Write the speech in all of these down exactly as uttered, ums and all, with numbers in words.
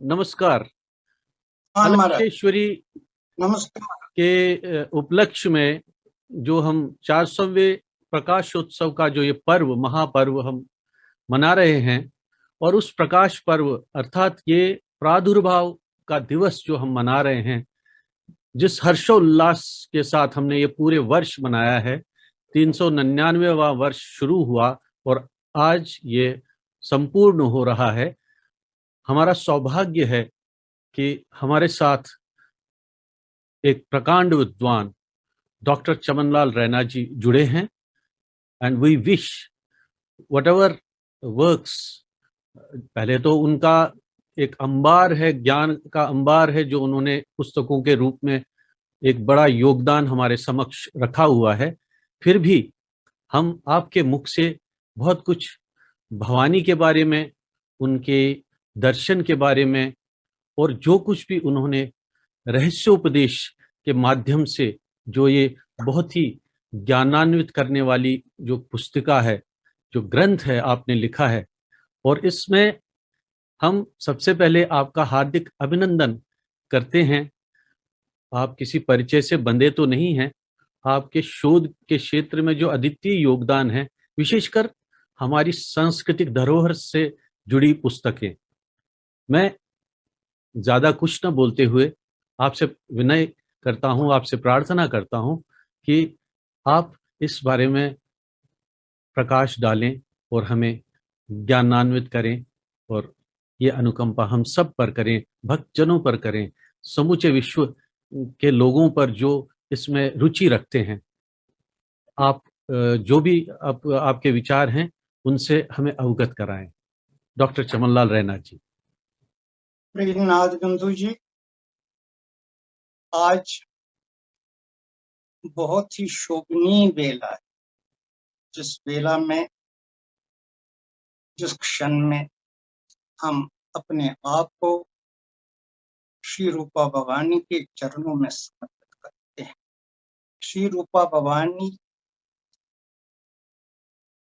नमस्कार। हाँ महाराज। अलकेश्वरी नमस्कार। के अ, उपलक्ष्य में जो हम चार सौवें प्रकाशोत्सव का जो ये पर्व, महापर्व हम मना रहे हैं, और उस प्रकाश पर्व अर्थात ये प्रादुर्भाव का दिवस जो हम मना रहे हैं, जिस हर्षोल्लास के साथ हमने ये पूरे वर्ष मनाया है, तीन सौ निन्यानवेवां वर्ष शुरू हुआ और आज ये संपूर्ण हो रहा है। हमारा सौभाग्य है कि हमारे साथ एक प्रकांड विद्वान डॉक्टर चमनलाल रैना जी जुड़े हैं। And we wish whatever works, पहले तो उनका एक अंबार है, ज्ञान का अंबार है, जो उन्होंने पुस्तकों के रूप में एक बड़ा योगदान हमारे समक्ष रखा हुआ है। फिर भी हम आपके मुख से बहुत कुछ भवानी के बारे में, उनके दर्शन के बारे में, और जो कुछ भी उन्होंने रहस्योपदेश के माध्यम से, जो ये बहुत ही ज्ञानान्वित करने वाली जो पुस्तिका है, जो ग्रंथ है आपने लिखा है, और इसमें हम सबसे पहले आपका हार्दिक अभिनंदन करते हैं। आप किसी परिचय से बंधे तो नहीं हैं। आपके शोध के क्षेत्र में जो अद्वितीय योगदान है, विशेषकर हमारी सांस्कृतिक धरोहर से जुड़ी पुस्तकें। मैं ज्यादा कुछ न बोलते हुए आपसे विनय करता हूं, आपसे प्रार्थना करता हूं कि आप इस बारे में प्रकाश डालें और हमें ज्ञानान्वित करें, और ये अनुकंपा हम सब पर करें, भक्तजनों पर करें, समूचे विश्व के लोगों पर जो इसमें रुचि रखते हैं। आप अ, जो भी आप, आपके विचार हैं, उनसे हमें अवगत कराएं। डॉक्टर चमनलाल रैना जी। प्रेमनाथ बिंदु जी, आज बहुत ही शोभनीय बेला है, जिस बेला में, जिस क्षण में हम अपने आप को श्री रूपा भवानी के चरणों में समर्पित करते हैं। श्री रूपा भवानी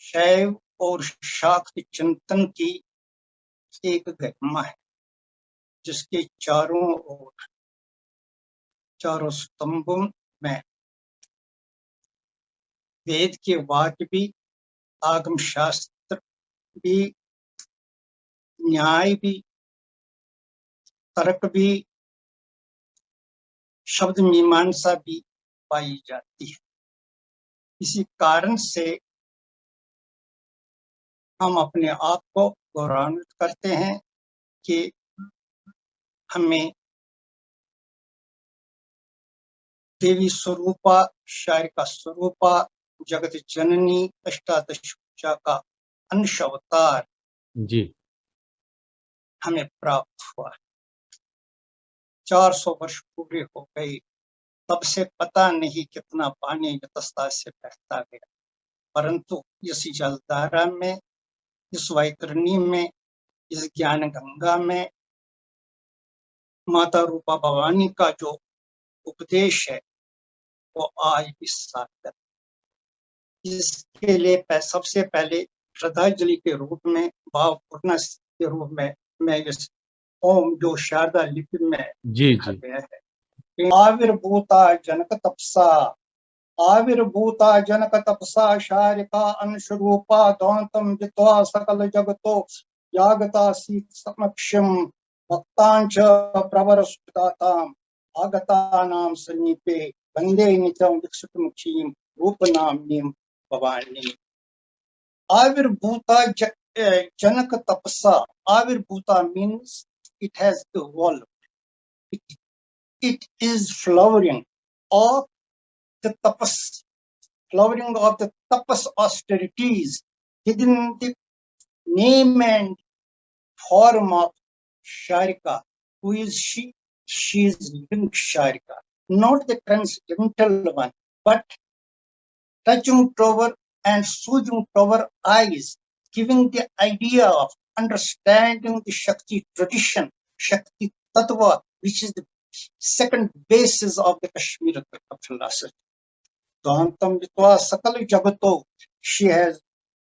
शैव और शाक्त चिंतन की एक गरिमा है, जिसके चारों ओर, चारों स्तंभों में वेद के वाक्य भी, आगम शास्त्र भी, न्याय भी, तर्क भी, शब्द मीमांसा भी पाई जाती है। इसी कारण से हम अपने आप को गौरवान्वित करते हैं कि हमें देवी स्वरूपा, शारिका स्वरूपा, जगत जननी अष्टादश भुजा का अंश अवतार जी। हमें प्राप्त हुआ। चार सौ वर्ष पूरे हो गए, तब से पता नहीं कितना पानी वितस्ता से बहता गया, परंतु इस जलधारा में, इस वैतरणी में, इस ज्ञान गंगा में माता रूपा भवानी का जो उपदेश है, वो आज भी सार्थक है। इसके लिए पह-, सबसे पहले श्रद्धांजलि के रूप में, भावपूर्ण के रूप में मैं इस ओम, जो शारदा लिपि में जी, लिखा जी। गया है, आविर्भूता जनक तपसा, आविर्भूता जनक तपसा शारिका अंशरूपा दांतम जित्वा सकल जगतो यागतासीत समक्षम भक्तांच प्रवर सुदाताम आगतानाम समीपे वंदे निजम विकसित मुखीम रूप नामनीम भवानी। आविर्भूता ज-, अ, जनक तपसा, आविर्भूता means it has evolved. It, it is flowering of the tapas, flowering of the tapas austerities within the name and form of Sharika. Who is she? She is living Sharika, not the transcendental one, but touching to our and soothing to our eyes, giving the idea of understanding the Shakti tradition, Shakti Tattva, which is the second basis of the Kashmir philosophy. Dantam Vitva Sakal Jagato, she has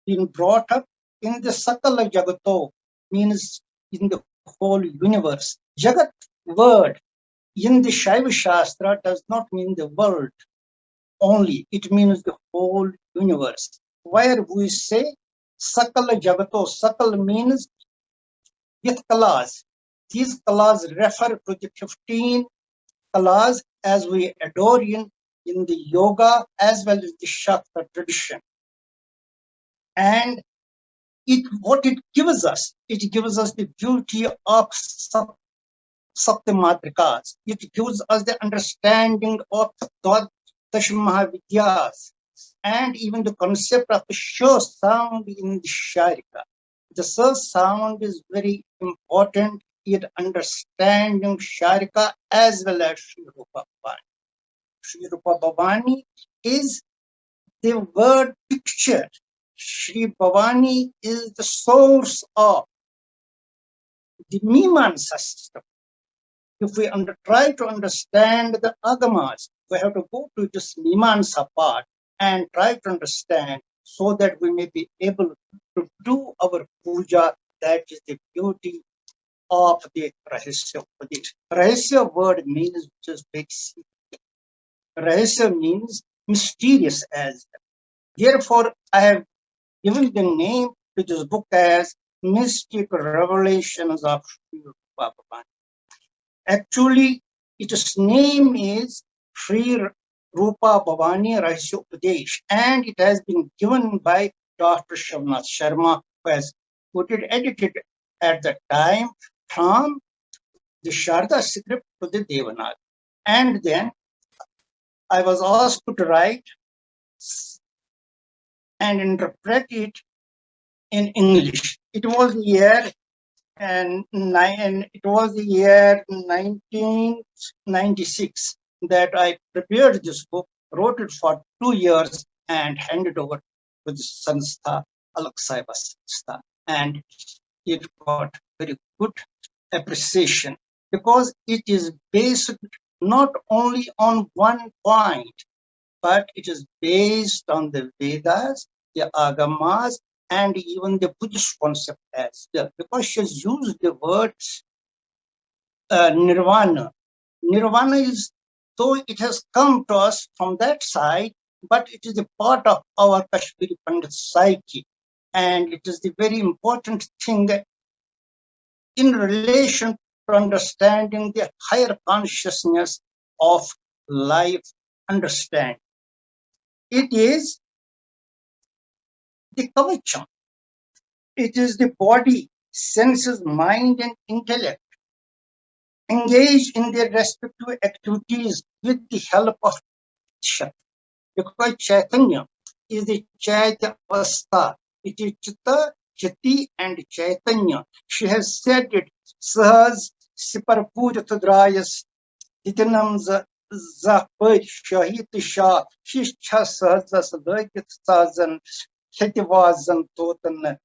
been brought up in the Sakal Jagato, means in the whole universe. Jagat word in the Shaiva Shastra does not mean the world only, it means the whole universe. Where we say Sakal Jagato, Sakal means with kalas. These kalas refer to the fifteen kalas as we adore in, in the yoga as well as the Shakta tradition. And it, what it gives us, it gives us the beauty of Sap- Saptamatrikas. It gives us the understanding of the Dashmahavidyas and even the concept of the sh sound in the Sharika. The sh sound is very important in understanding Sharika as well as Sri Rupa Bhavani. Sri Rupa Bhavani is the word picture. Sri Bhavani is the source of the Mimamsa system. If we under, try to understand the Agamas, we have to go to this Mimamsa part and try to understand so that we may be able to do our puja. That is the beauty of the Rahasya Upadesh. Rahasya word means just big secret. Rahasya means mysterious as well. Therefore, I have given the name to this book as Mystic Revelations of Sri Rupa Bhavani. Actually, its name is Sri Rupa Bhavani Rahasya Upadesh, and it has been given by Doctor Shyamnath Sharma, who has put it, edited at the time from the Sharda script to the Devanagari. And then I was asked to write and interpret it in English. It was the year and nine, it was the year nineteen ninety-six that I prepared this book, wrote it for two years, and handed over to the Sanstha, Alak Saiba Sanstha, and it got very good appreciation because it is based not only on one point, but it is based on the Vedas, the Agamas, and even the Buddhist concept as well. Because she has used the word uh, Nirvana. Nirvana is, though it has come to us from that side, but it is a part of our Kashmiri Pandit psyche. And it is the very important thing that in relation to understanding the higher consciousness of life understanding. It is the kavacham. It is the body, senses, mind, and intellect engaged in their respective activities with the help of Shakti. Because Chaitanya is the Chaitya Avastha. It is Chitta, Chiti, and Chaitanya. She has said it, Sahas Sipar Purith Drayas Ditinam Zah Pari Shahit Shah Shisha Sahas Lagit Sazan Kheti Vazan Totan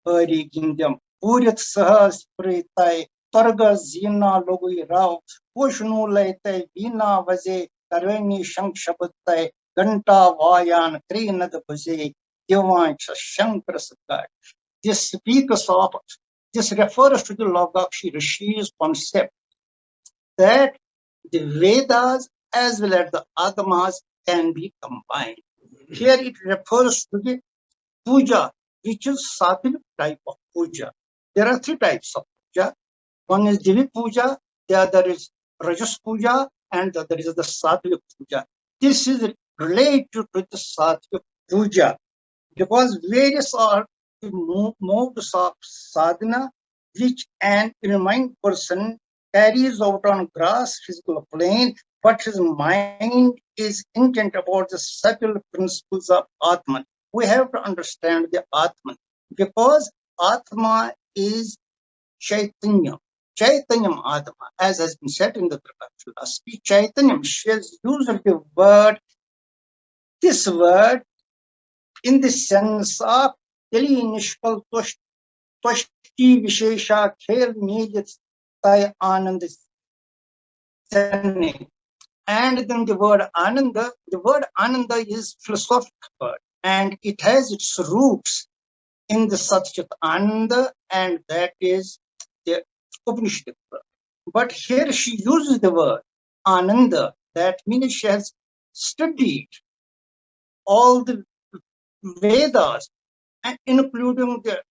Pari Gindam Purit Sahas Pritai Torga Zina Logui Rao Pushnu Laitai Vina Vaze Karveni Shank Shabatai Ganta Vayan Trinad Buze Divancha Shankar Sagat. This speaks of, this refers to the Logakshi Rishi's concept that the Vedas as well as the Agamas can be combined. Here it refers to the puja, which is sattvic type of puja. There are three types of puja. One is Divi puja, the other is Rajas puja, and the other is the sattvic puja. This is related to the sattvic puja because various are the mo- modes of sadhana which an enlightened person carries out on grass physical plane, but his mind is intent about the subtle principles of Atman. We have to understand the Atman because Atma is Chaitanya. Chaitanyam Atma, as has been said in the Prakash Ullas. Chaitanyam, she has used the word, this word, in the sense of Teli Nishkal Toshti Vishesha Khel Milit Tai Anand Sene. And then the word Ananda, the word Ananda is philosophic word, and it has its roots in the Satchit Ananda, and that is the Upanishad. But here she uses the word Ananda, that means she has studied all the Vedas, and including the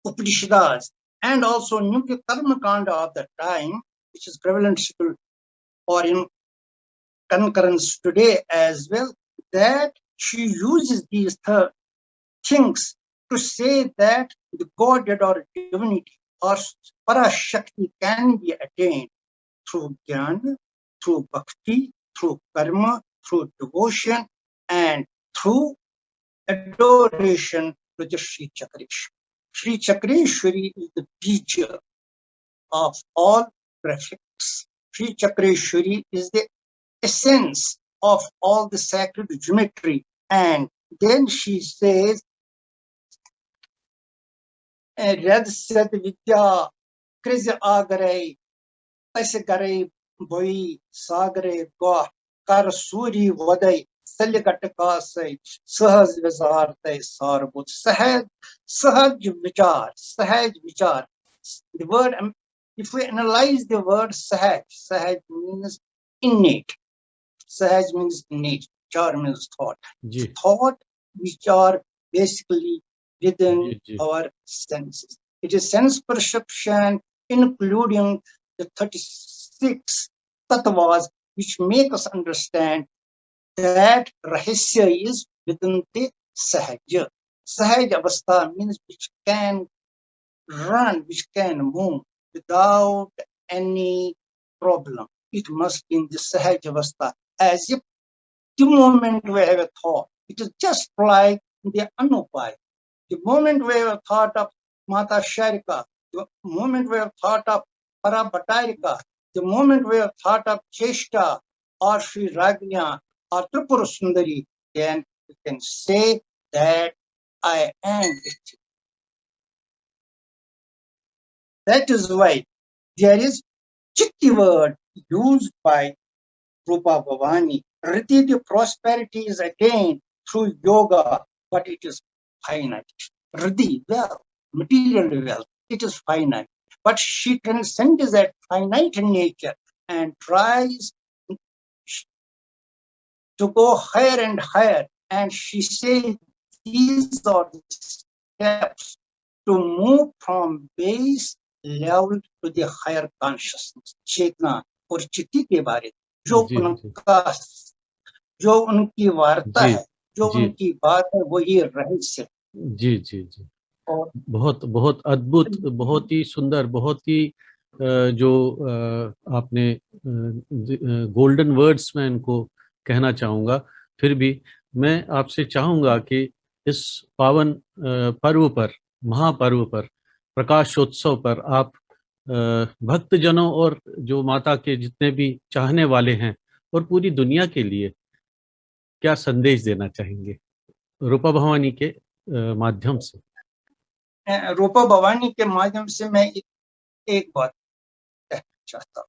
Upanishads, and also Nivya Karma Kanda of the time, which is prevalent still or in concurrence today as well, that she uses these th- things to say that the godhead or divinity or Parashakti can be attained through jnana, through bhakti, through karma, through devotion, and through adoration to the Sri Chakreshwari. Sri Chakreshwari is the bija of all prefix. Sri Chakreshwari is the essence of all the sacred geometry. And then she says, "Red Sed Vidya, Kriz Agre, Tasgare Boi, Sagre Goh, Kar Suri Vodai, Salgatka Sai, Sahaj Vizar Tai Sarbut." Sahaj, Sahaj Vichar, Sahaj Vichar. The word, um, if we analyze the word Sahaj, Sahaj means innate. Sahaj means innate, Vichar means thought. Ji Thought which are basically within ji, ji. our senses. It is sense perception, including the thirty-six tattvas, which make us understand that rahasya is within the sahaj. Sahaj avastha means which can run, which can move without any problem. It must be in the sahaj avastha, as if the moment we have a thought, it is just like the anupay. The moment we have a thought of Mata Sharika, the moment we have thought of Para Bhatarika, the moment we have thought of Cheshta or Sri Ragnya or Tripura Sundari, then we can say that I am it. That is why there is chitti word used by Rupa Bhavani. Riddhi, the prosperity is attained through yoga, but it is finite. Riddhi, wealth, material wealth, it is finite. But she transcends that finite nature and tries to go higher and higher. And she says these are the steps to move from base level to the higher consciousness. चेतना और चित्ती के बारे में जो जी, जी। उनका जो उनकी वार्ता जी, है, जो जी। उनकी बात है, वही रहस्य है। जी जी जी और बहुत बहुत अद्भुत, बहुत ही सुंदर, बहुत ही अ, जो अ, आपने गोल्डन वर्ड्स, मैं इनको कहना चाहूँगा। फिर भी मैं आपसे चाहूँगा कि इस पावन अ, पर्व पर, महापर्व पर, प्रकाशोत्सव पर आप अ, भक्तजनों और जो माता के जितने भी चाहने वाले हैं और पूरी दुनिया के लिए क्या संदेश देना चाहेंगे रूपा भवानी के अ, माध्यम से? अ, रूपा भवानी के माध्यम से मैं एक, एक बात कहना चाहता हूँ,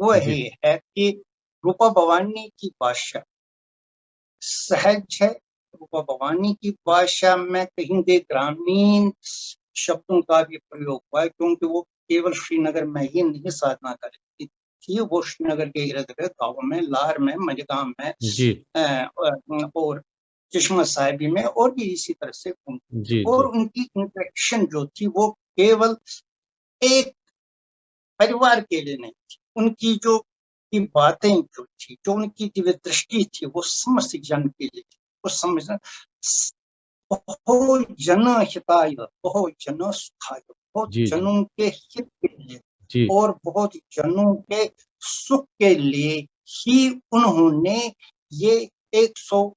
वो जी। ये है कि रूपा भवानी की भाषा सहज है। रूपा भवानी की भाषा में कहीं के ग्रामीण शब्दों का भी प्रयोग हुआ है, क्योंकि वो केवल श्रीनगर में ही नहीं साधना करती थी, वो श्रीनगर के इर्द गिर्द गाँवों में, लार में, मलिगांव में, जी अ, अ, और चश्मा साहिबी में और भी इसी तरह से घूमती। जी और जी उनकी इंटरेक्शन जो थी, वो केवल एक परिवार के लिए नहीं थी। उनकी जो की बातें जो थी, जो उनकी दिव्य दृष्टि थी, वो समस्त जन के लिए थी। वो समझना बहु जन हिताय, बहु जन सुखाय, बहुत जी, जी। जनों के हित के लिए जी और बहुत जनों के सुख के लिए ही उन्होंने ये एक सौ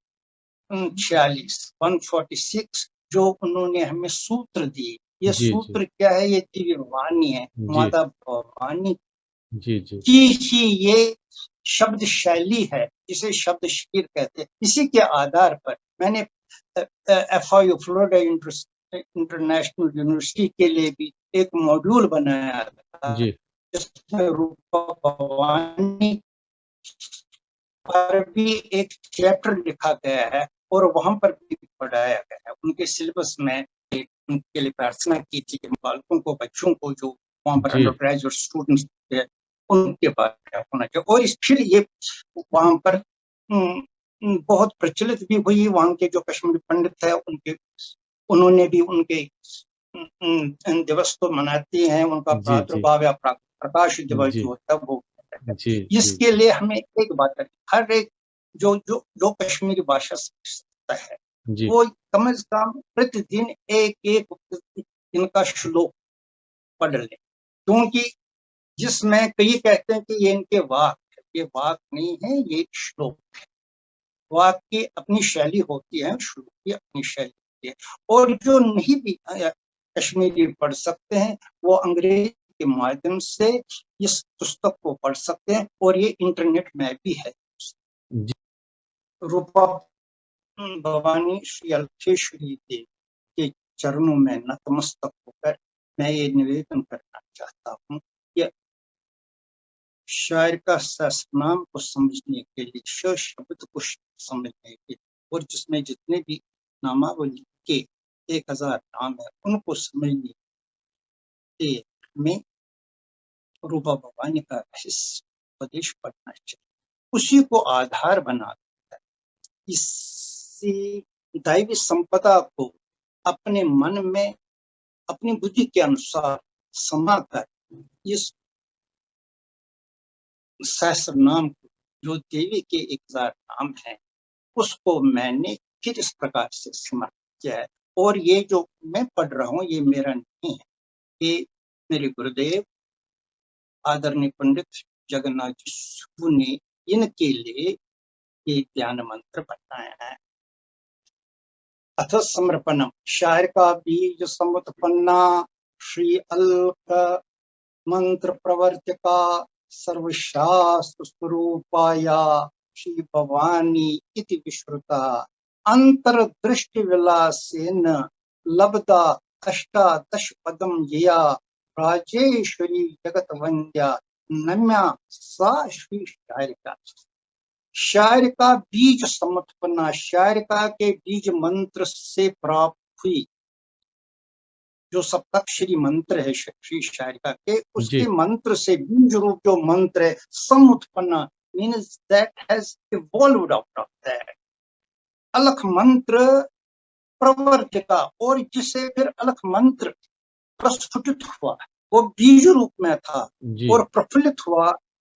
छियालीस, वन फोर्टी सिक्स, जो उन्होंने हमें सूत्र दिए। ये जी, जी। सूत्र क्या है? ये दिव्य वाणी है, जी। माता भवानी जी जी की ही ये शब्द शैली है, जिसे शब्द शीर कहते हैं। इसी के आधार पर मैंने F I you Florida international university के लिए भी एक मॉड्यूल बनाया था, जी जिसमें रूपा भवानी पर भी एक चैप्टर लिखा गया है और वहां पर भी पढ़ाया गया है। उनके सिलेबस में एक उनके लिए प्रार्थना की थी कि बालकों को, बच्चों को, जो वहाँ पर अंडर ग्रेजुएट स्टूडेंट्स थे, उनके बारे में होना चाहिए। और इस फिर ये वहाँ पर बहुत प्रचलित भी हुई। वहाँ के जो कश्मीरी पंडित है, उनके उन्होंने भी उनके दिवस को मनाते हैं, उनका प्रादुर्भाव या प्रकाश दिवस जो होता है, वो। इसके लिए हमें एक बात है, हर एक जो जो जो कश्मीरी भाषा सीखता है, वो कम से कम प्रतिदिन एक एक इनका श्लोक पढ़ ले, क्योंकि जिसमें कई कहते हैं कि ये इनके वाक है, ये वाक नहीं है, ये श्लोक है। वाक की अपनी शैली होती है, श्लोक की अपनी शैली होती है। और जो नहीं भी कश्मीरी पढ़ सकते हैं, वो अंग्रेजी के माध्यम से इस पुस्तक को पढ़ सकते हैं, और ये इंटरनेट में भी है। रूपा भवानी श्री अल्केश्वरी देव के चरणों में नतमस्तक होकर मैं ये निवेदन करना चाहता हूँ कि शायर का सहस्रनाम को समझने के लिए, श शब्द को समझने के लिए, और जिसमें जितने भी नामावली के एक हजार नाम है, उनको समझने के लिए हमें रूपा भवानी का रहस्य उपदेश पढ़ना चाहिए, उसी को आधार बना। इसी दैवी संपदा को अपने मन में अपनी बुद्धि के अनुसार समा कर इस सहस्र नाम को, जो देवी के एक हजार नाम है, उसको मैंने फिर इस प्रकार से समर्पित किया है। और ये जो मैं पढ़ रहा हूँ, ये मेरा नहीं है, ये मेरे गुरुदेव आदरणीय पंडित जगन्नाथ जी सुबू ने इनके लिए ये ध्यान मंत्र बनाया है। अथ समर्पणम। शारिका बीज समुत्पन्ना श्री अलक मंत्र प्रवर्तिका सर्वशास्त्र स्वरूपाया श्री भवानी इति विश्रुता अंतर्दृष्टि विलासेन लब्धा अष्टादश पदम यया राजेश्वरी जगत वंद्या नम्या सा श्री शारिका। शारिका बीज समुत्पन्ना, शारिका के बीज मंत्र से प्राप्त हुई। जो सप्ताक्षरी मंत्र है श्री शारिका के, उसके मंत्र से बीज रूप जो मंत्र है समुत्पन्ना, means that has evolved out of that। अलख मंत्र प्रवर्तिका, और जिससे फिर अलख मंत्र प्रस्फुटित हुआ, वो बीज रूप में था और प्रफुल्लित हुआ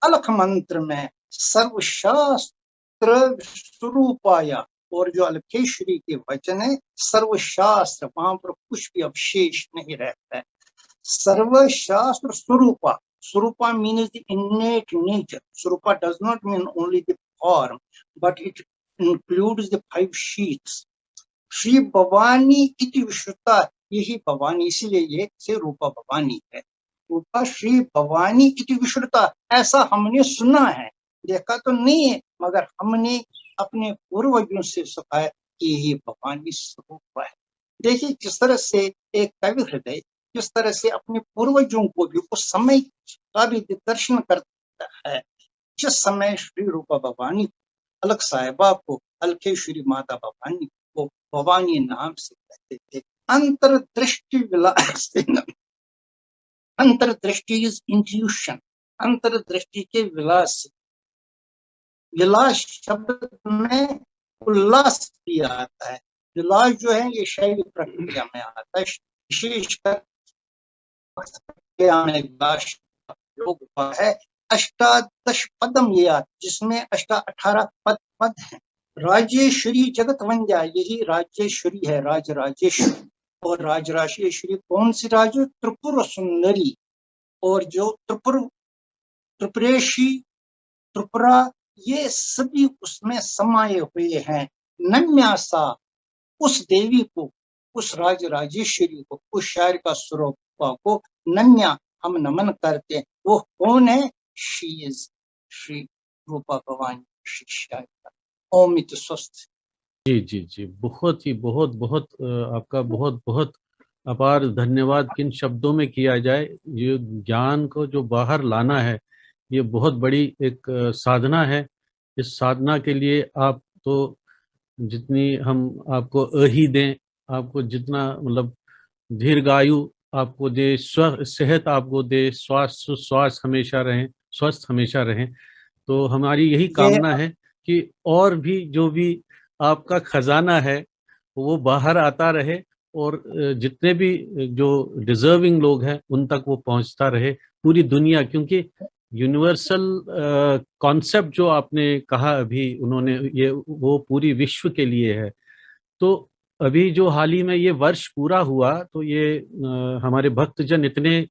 अलख मंत्र में सर्वशास्त्र स्वरूपाया। और जो अलखेश्वरी के वचन है सर्वशास्त्र, वहां पर कुछ भी अवशेष नहीं रहता है। सर्वशास्त्र स्वरूपा, स्वरूपा means the innate nature, Swarupa does not mean only the form, but it includes the five sheaths। Shri Bhavani इति विश्रुता, यही भवानी, इसीलिए ये से रूपा भवानी है। रूपा श्री भवानी इति विश्रुता, ऐसा हमने सुना है, देखा तो नहीं है, मगर हमने अपने पूर्वजों से सुना है कि यही भवानी स्वरूप है। देखिए किस तरह से एक कवि हृदय किस तरह से अपने पूर्वजों को भी उस समय का भी दर्शन करता है, जिस समय श्री रूपा भवानी अलख साहिबा को, अलखेश्वरी माता भवानी को भवानी नाम से कहते थे। अंतर्दृष्टि विलास, अंतर्दृष्टि is intuition, अंतर्दृष्टि के विलास। विलास शब्द में उल्लास भी आता है। विलास जो है ये शैव प्रक्रिया में आता है, विशेषकर प्रक्रिया में विलास प्रयोग हुआ है। अष्टादश पदम ये आता, जिसमें अष्टा अठारह पद पद हैं। राजेश्वरी जगत वंद्या, यही राजेश्वरी है, राज राजेश्वरी। और राज राजेश्वरी कौन सी राज? त्रिपुर सुंदरी। और जो त्रिपुर त्रिपुरेशी, त्रिपुरा, ये सभी उसमें समाये हुए हैं। नम्या सा, उस देवी को, उस राज राजेश्वरी को, उस शारिका स्वरूपा को नम्या हम नमन करते हैं। वो कौन है? She is श्री रूपा भवानी श्री शारिका। ओम इत स्वस्ति। जी जी जी, बहुत ही बहुत बहुत आपका बहुत बहुत अपार धन्यवाद। किन शब्दों में किया जाए, ये ज्ञान को जो बाहर लाना है, ये बहुत बड़ी एक साधना है। इस साधना के लिए आप तो जितनी हम आपको अही दें, आपको जितना मतलब दीर्घायु आपको दे, स्व सेहत आपको दे, स्वास्थ्य स्वास्थ्य हमेशा रहें, स्वस्थ हमेशा रहें। तो हमारी यही कामना है कि और भी जो भी आपका खजाना है वो बाहर आता रहे और जितने भी जो डिजर्विंग लोग हैं उन तक वो पहुंचता रहे, पूरी दुनिया। क्योंकि यूनिवर्सल कॉन्सेप्ट जो आपने कहा अभी उन्होंने, ये वो पूरी विश्व के लिए है। तो अभी जो हाल ही में ये वर्ष पूरा हुआ तो ये हमारे भक्तजन इतने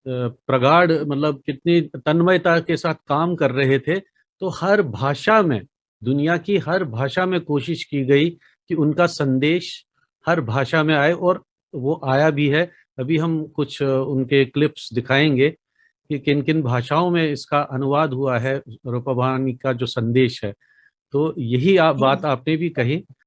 प्रगाढ़, मतलब कितनी तन्मयता के साथ काम कर रहे थे। तो हर भाषा में, दुनिया की हर भाषा में कोशिश की गई कि उनका संदेश हर भाषा में आए, और वो आया भी है। अभी हम कुछ उनके क्लिप्स दिखाएंगे कि किन किन भाषाओं में इसका अनुवाद हुआ है, रूपा भवानी का जो संदेश है। तो यही आप बात आपने भी कही